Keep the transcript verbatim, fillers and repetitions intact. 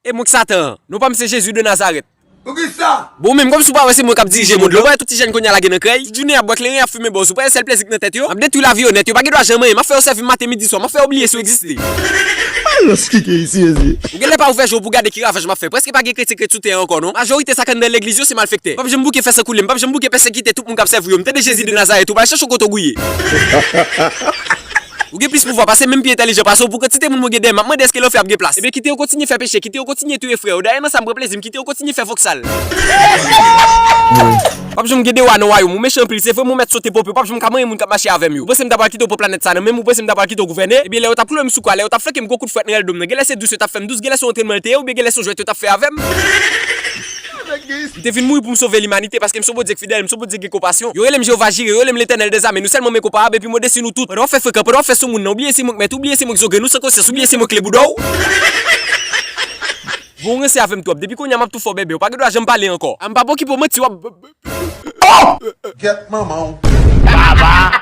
E mwen k Satan an. Non pa m se Jezi de Nazarèt. Poukisa? Bon, ou menm, kòmsi w pa wè se mwen k ap dirije mond lan. Ou pa wè tout ti jèn kounye a lage nan krèy? Ti jounen y ap bwè kleren, y ap fimen bòz. Ou pa wè sèl plezi k nan tèt yo? M ap detwi lavi yo nèt. Yo pa gen dwa janm anyen. M ap fè yo sèvi m maten, midi, swa. M ap fè yo bliye si yo egziste. Alòs, ki ke isi, ezi? Ou genlè pa ouvè je w pou gade ki ravaj m ap fè. Prèske pa gen kretyen k ret sou tè a ankò, non. Majorite sa k anndan legliz yo, se malfektè. M p ap janm bouke fè san koule. M p ap janm bouke pèsekite tout moun k ap sèvi yo. M tande Jezi de Nazarèt, ou pa al chèche w kote w gouye. Ou gen plis pouvwa pase m, m pi entèlijan pase w. Pou kantite moun mwen gen dèyè m, m ap mande èske lanfè ap gen plas. Ebyen, kite yo kontinye fè peche, kite yo kontinye touye frè yo. Dayè, nan sa m pran plezi m, kite yo kontinye fè voksal. P ap janm gen de wa nan wayòm ou. Mechan anpil, se vre, m yon mèt sote pòp yo. P ap janm ka manyen moun k ap mache avè m yo. Ou panse m ta pral kite w pran planèt sa nan men m? Ou panse m ta pral kite w gouvène? Ebyen, lè yo t ap kloure m sou kwa, lè yo t ap flanke m gwo kout fwèt nan rèl do m nan, genlè se dous yo t ap fè m dous, genlè se yon antrenman l te ye, oubyen genlè se yon jwèt yo t ap fè avè m. M te vin mouri pou m sove limanite, paske m se yon Bondye k fidèl, m se yon Bondye k gen konpasyon. Yo rele m Jewova Jire, yo rele m Letènèl dèzame, nou sèl mwen m enkonparab, epi m odesi nou tout. Pandan w ap fè frekan, pandan w ap fè soumoun nan, ou bliye si mwen k mèt ou, bliye si mwen k zo grenn ou, san konsyans, ou bliye si mwen k kle bouda w. Bon, ou ranse avè m twòp. Depi kounye a, m ap tou fè w bèbè, ou pa gen dwa janm pale ankò. A m p ap okipe w, manti w ap. Oh! Gèt manman w. Baba!